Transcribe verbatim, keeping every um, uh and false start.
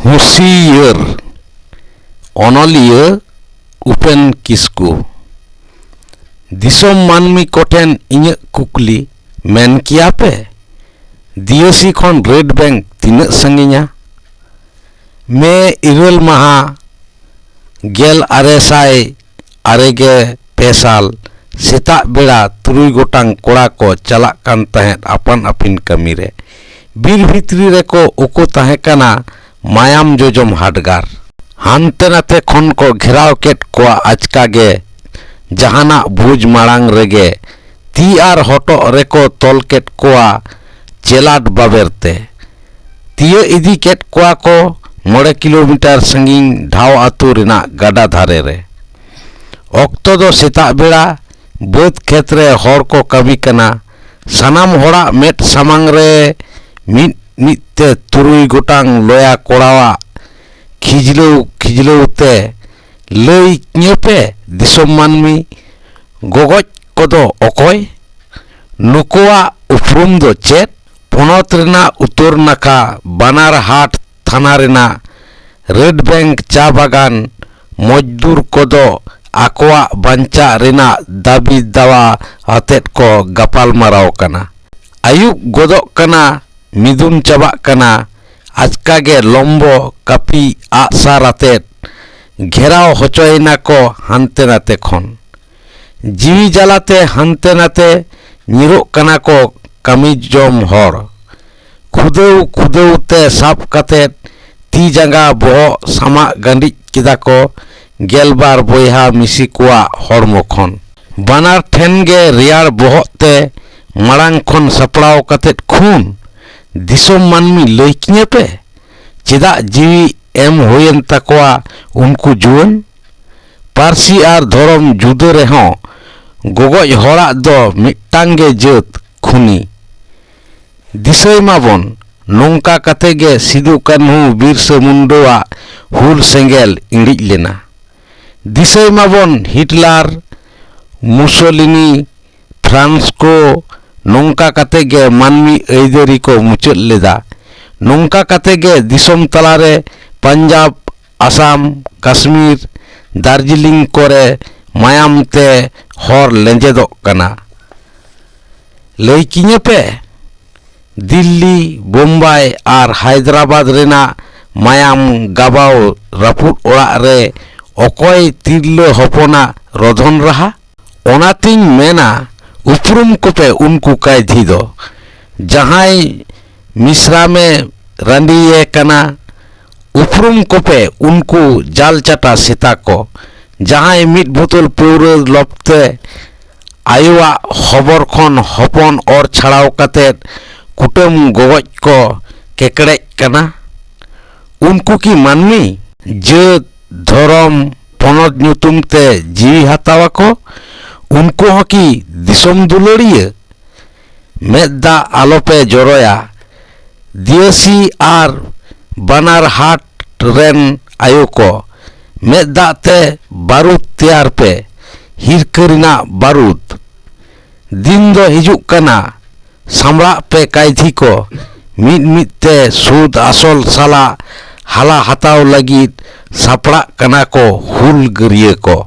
ᱦᱩᱸᱥᱤᱭᱟᱹᱨ ᱚᱱᱚᱞᱤᱭᱟᱹ ᱩᱯᱮᱱ ᱠᱤᱥᱠᱩ᱾ ᱫᱤᱥᱚᱢ ᱢᱟᱹᱱᱢᱤ ᱠᱚᱴᱷᱮᱱ ᱤᱧᱟᱹᱜ ᱠᱩᱠᱞᱤ, ᱢᱮᱱ ᱠᱮᱭᱟ ᱯᱮ, ᱫᱤᱭᱟᱹᱥᱤ ᱠᱷᱚᱱ ᱨᱮᱰ ᱵᱮᱝᱠ ᱛᱤᱱᱟᱹᱜ ᱥᱟᱺᱜᱤᱧᱟ? ᱢᱮ ᱤᱨᱟᱹᱞ ᱢᱟᱦᱟ, ᱜᱮᱞ ᱟᱨᱮ ᱥᱟᱭ ᱟᱨᱮ ᱜᱮ ᱯᱮ ᱥᱟᱞ, ᱥᱮᱛᱟᱜ ᱵᱮᱲᱟ ᱛᱩᱨᱩᱭ ᱜᱚᱴᱟᱝ ᱠᱚᱲᱟ ᱠᱚ ᱪᱟᱞᱟᱜ ᱠᱟᱱ ᱛᱟᱦᱮᱸᱫ ᱟᱯᱟᱱ ᱟᱹᱯᱤᱱ ᱠᱟᱹᱢᱤ ᱨᱮ᱾ ᱵᱤᱨ ᱵᱷᱤᱛᱨᱤ ᱨᱮᱠᱚ ᱩᱠᱩ ᱛᱟᱦᱮᱸ ᱠᱟᱱᱟ ᱢᱟᱭᱟᱢ ᱡᱚᱡᱚᱢ ᱦᱟᱰᱜᱟᱨ᱾ ᱦᱟᱱᱛᱮ ᱱᱟᱛᱮ ᱠᱷᱚᱱ ᱠᱚ ᱜᱷᱮᱨᱟᱣ ᱠᱮᱫ ᱠᱚᱣᱟ ᱟᱪᱠᱟ ᱜᱮ᱾ ᱡᱟᱦᱟᱱᱟᱜ ᱵᱩᱡᱽ ᱢᱟᱲᱟᱝ ᱨᱮᱜᱮ ᱛᱤ ᱟᱨ ᱦᱚᱴᱚᱜ ᱨᱮᱠᱚ ᱛᱚᱞ ᱠᱮᱫ ᱠᱚᱣᱟ ᱪᱮᱞᱟᱴ ᱵᱟᱵᱮᱨ ᱛᱮ᱾ ᱛᱤᱭᱟᱹᱜ ᱤᱫᱤ ᱠᱮᱫ ᱠᱚᱣᱟ ᱠᱚ ᱢᱚᱬᱮ ᱠᱤᱞᱳᱢᱤᱴᱟᱨ ᱥᱟᱺᱜᱤᱧ ᱰᱷᱟᱣ ᱟᱹᱛᱩ ᱨᱮᱱᱟᱜ ᱜᱟᱰᱟ ᱫᱷᱟᱨᱮ ᱨᱮ᱾ ᱚᱠᱛᱚ ᱫᱚ ᱥᱮᱛᱟᱜ ᱵᱮᱲᱟ, ᱵᱟᱹᱫᱽ ᱠᱷᱮᱛ ᱨᱮ ᱦᱚᱲ ᱠᱚ ᱠᱟᱹᱢᱤ ᱠᱟᱱᱟ᱾ ᱥᱟᱱᱟᱢ ᱦᱚᱲᱟᱜ ᱢᱮᱫ ᱥᱟᱢᱟᱝ ᱨᱮ ᱢᱤᱫ ᱢᱤᱫ ᱛᱮ ᱛᱩᱨᱩᱭ ᱜᱚᱴᱟᱝ ᱞᱚᱭᱟ ᱠᱚᱲᱟᱣᱟᱜ ᱠᱷᱤᱡᱞᱟᱹᱣ ᱠᱷᱤᱡᱞᱟᱹᱣ ᱛᱮ, ᱞᱟᱹᱭ ᱧᱟᱹᱯᱮ ᱫᱤᱥᱚᱢ ᱢᱟᱹᱱᱢᱤ, ᱜᱚᱜᱚᱡ ᱠᱚᱫᱚ ᱚᱠᱚᱭ? ᱱᱩᱠᱩᱣᱟᱜ ᱩᱯᱨᱩᱢ ᱫᱚ ᱪᱮᱫ? ᱯᱚᱱᱚᱛ ᱨᱮᱱᱟᱜ ᱩᱛᱚᱨ ᱱᱟᱠᱷᱟ ᱵᱟᱱᱟᱨᱦᱟᱴ ᱛᱷᱟᱱᱟ ᱨᱮᱱᱟᱜ ᱨᱮᱰ ᱵᱮᱝᱠ ᱪᱟ ᱵᱟᱜᱟᱱ ᱢᱚᱡᱫᱩᱨ ᱠᱚᱫᱚ ᱟᱠᱚᱣᱟᱜ ᱵᱟᱧᱪᱟᱜ ᱨᱮᱱᱟᱜ ᱫᱟᱹᱵᱤ ᱫᱟᱣᱟ ᱟᱛᱮᱫ ᱠᱚ ᱜᱟᱯᱟᱞᱢᱟᱨᱟᱣ ᱠᱟᱱᱟ᱾ ᱟᱹᱭᱩᱵ ᱜᱚᱫᱚᱜ ᱠᱟᱱᱟ, ᱢᱤᱫᱩᱱ ᱪᱟᱵᱟᱜ ᱠᱟᱱᱟ, ᱟᱪᱠᱟ ᱜᱮ ᱞᱚᱢᱵᱚ ᱠᱟᱹᱯᱤ ᱟᱜᱼᱥᱟᱨ ᱟᱛᱮᱫ ᱜᱷᱮᱨᱟᱣ ᱦᱚᱪᱚᱭᱮᱱᱟ ᱠᱚ ᱦᱟᱱᱛᱮ ᱱᱟᱛᱮ ᱠᱷᱚᱱ᱾ ᱡᱤᱣᱤ ᱡᱟᱞᱟᱛᱮ ᱦᱟᱱᱛᱮ ᱱᱟᱛᱮ ᱧᱤᱨᱚᱜ ᱠᱟᱱᱟ ᱠᱚ ᱠᱟᱹᱢᱤ ᱡᱚᱢ ᱦᱚᱲ᱾ ᱠᱷᱩᱫᱟᱹᱣ ᱠᱷᱩᱫᱟᱹᱣ ᱛᱮ ᱥᱟᱵ ᱠᱟᱛᱮᱫ ᱛᱤ ᱡᱟᱸᱜᱟ ᱵᱚᱦᱚᱜ ᱥᱟᱢᱟᱜ ᱜᱟᱹᱰᱤᱡ ᱠᱮᱫᱟ ᱠᱚ ᱜᱮᱞᱵᱟᱨ ᱵᱚᱭᱦᱟ ᱢᱤᱥᱤ ᱠᱚᱣᱟᱜ ᱦᱚᱲᱢᱚ ᱠᱷᱚᱱ᱾ ᱵᱟᱱᱟᱨ ᱴᱷᱮᱱ ᱜᱮ ᱨᱮᱭᱟᱲ ᱵᱚᱦᱚᱜ ᱛᱮ ᱢᱟᱲᱟᱝ ᱠᱷᱚᱱ ᱥᱟᱯᱲᱟᱣ ᱠᱟᱛᱮᱫ ᱠᱷᱩᱱ᱾ ᱫᱤᱥᱚᱢ ᱢᱟᱹᱱᱢᱤ, ᱞᱟᱹᱭ ᱠᱤᱧᱟᱹ ᱯᱮ, ᱪᱮᱫᱟᱜ ᱡᱤᱣᱤ ᱮᱢ ᱦᱩᱭᱮᱱ ᱛᱟᱠᱚᱣᱟ ᱩᱱᱠᱩ ᱡᱩᱣᱟᱹᱱ? ᱯᱟᱹᱨᱥᱤ ᱟᱨ ᱫᱷᱚᱨᱚᱢ ᱡᱩᱫᱟᱹ ᱨᱮᱦᱚᱸ ᱜᱚᱜᱚᱡ ᱦᱚᱲᱟᱜ ᱫᱚ ᱢᱤᱫᱴᱟᱝ ᱜᱮ ᱡᱟᱹᱛ, ᱠᱷᱩᱱᱤ᱾ ᱫᱤᱥᱟᱹᱭ ᱢᱟᱵᱚᱱ, ᱱᱚᱝᱠᱟ ᱠᱟᱛᱮ ᱜᱮ ᱥᱤᱫᱩ ᱠᱟᱹᱱᱦᱩ ᱵᱤᱨᱥᱟᱹ ᱢᱩᱱᱰᱟᱹᱣᱟᱜ ᱦᱩᱞ ᱥᱮᱸᱜᱮᱞ ᱤᱬᱤᱡ ᱞᱮᱱᱟ᱾ ᱫᱤᱥᱟᱹᱭ ᱢᱟᱵᱚᱱ, ᱦᱤᱴᱞᱟᱨ, ᱢᱩᱥᱳᱞᱤᱱᱤ, ᱯᱷᱨᱟᱱᱥᱠᱳ, ᱱᱚᱝᱠᱟ ᱠᱟᱛᱮ ᱜᱮ ᱢᱟᱹᱱᱢᱤ ᱟᱹᱭᱫᱟᱹᱨᱤ ᱠᱚ ᱢᱩᱪᱟᱹᱫ ᱞᱮᱫᱟ᱾ ᱱᱚᱝᱠᱟ ᱠᱟᱛᱮ ᱜᱮ ᱫᱤᱥᱚᱢ ᱛᱟᱞᱟᱨᱮ ᱯᱟᱧᱡᱟᱵᱽ, ᱟᱥᱟᱢ, ᱠᱟᱥᱢᱤᱨ, ᱫᱟᱨᱡᱤᱞᱤᱝ ᱠᱚᱨᱮ ᱢᱟᱭᱟᱢ ᱛᱮ ᱦᱚᱨ ᱞᱮᱸᱡᱮᱫᱚᱜ ᱠᱟᱱᱟ᱾ ᱞᱟᱹᱭ ᱠᱤᱧᱟᱹ ᱯᱮ, ᱫᱤᱞᱞᱤ, ᱵᱳᱢᱵᱟᱭ ᱟᱨ ᱦᱟᱭᱫᱨᱟᱵᱟᱫᱽ ᱨᱮᱱᱟᱜ ᱢᱟᱭᱟᱢ ᱜᱟᱵᱟᱣ ᱨᱟᱹᱯᱩᱫ ᱚᱲᱟᱜ ᱨᱮ ᱚᱠᱚᱭ ᱛᱤᱨᱞᱟᱹ ᱦᱚᱯᱚᱱᱟᱜ ᱨᱚᱫᱷᱚᱱ ᱨᱟᱦᱟ? ᱚᱱᱟᱛᱤᱧ ᱢᱮᱱᱟ, ᱩᱯᱨᱩᱢ ᱠᱚᱯᱮ ᱩᱱᱠᱩ ᱠᱟᱭᱫᱷᱤ ᱫᱚ, ᱡᱟᱦᱟᱸᱭ ᱢᱤᱥᱨᱟᱢᱮ ᱨᱟᱺᱰᱤᱭᱮ ᱠᱟᱱᱟ᱾ ᱩᱯᱨᱩᱢ ᱠᱚᱯᱮ ᱩᱱᱠᱩ ᱡᱟᱞ ᱪᱟᱴᱟ ᱥᱮᱛᱟ ᱠᱚ, ᱡᱟᱦᱟᱸᱭ ᱢᱤᱫ ᱵᱳᱛᱚᱞ ᱯᱟᱹᱣᱨᱟᱹ ᱞᱚᱵᱽᱛᱮ ᱟᱭᱳᱣᱟᱜ ᱦᱚᱵᱚᱨ ᱠᱷᱚᱱ ᱦᱚᱯᱚᱱ ᱚᱨ ᱪᱷᱟᱲᱟᱣ ᱠᱟᱛᱮ ᱠᱩᱴᱟᱹᱢ ᱜᱚᱜᱚᱡ ᱠᱚ ᱠᱮᱠᱲᱮᱡ ᱠᱟᱱᱟ᱾ ᱩᱱᱠᱩ ᱠᱤ ᱢᱟᱹᱱᱢᱤ? ᱡᱟᱹᱛ, ᱫᱷᱚᱨᱚᱢ, ᱯᱚᱱᱚᱛ ᱧᱩᱛᱩᱢ ᱛᱮ ᱡᱤᱣᱤ ᱦᱟᱛᱟᱣ ᱟᱠᱚ? ᱩᱱᱠᱩ ᱦᱚᱸ ᱠᱤ ᱫᱤᱥᱚᱢ ᱫᱩᱞᱟᱹᱲᱤᱭᱟᱹ? ᱢᱮᱫ ᱫᱟᱜ ᱟᱞᱚᱯᱮ ᱡᱚᱨᱚᱭᱟ᱾ ᱫᱤᱭᱟᱹᱥᱤ ᱟᱨ ᱵᱟᱱᱟᱨ ᱦᱟᱴ ᱨᱮᱱ ᱟᱭᱳ ᱠᱚ, ᱢᱮᱫ ᱫᱟᱜ ᱛᱮ ᱵᱟᱹᱨᱩᱫ ᱛᱮᱭᱟᱨ ᱯᱮ, ᱦᱤᱨᱠᱟᱹ ᱨᱮᱱᱟᱜ ᱵᱟᱹᱨᱩᱫ᱾ ᱫᱤᱱ ᱫᱚ ᱦᱤᱡᱩᱜ ᱠᱟᱱᱟ, ᱥᱟᱢᱲᱟᱜ ᱯᱮ ᱠᱟᱭᱫᱷᱤ ᱠᱚ, ᱢᱤᱫ ᱢᱤᱫ ᱛᱮ ᱥᱩᱫ ᱟᱥᱚᱞ ᱥᱟᱞᱟᱜ ᱦᱟᱞᱟ ᱦᱟᱛᱟᱣ ᱞᱟᱹᱜᱤᱫ ᱥᱟᱯᱲᱟᱜ ᱠᱟᱱᱟ ᱠᱚ ᱦᱩᱞᱜᱟᱹᱨᱤᱭᱟᱹ ᱠᱚ᱾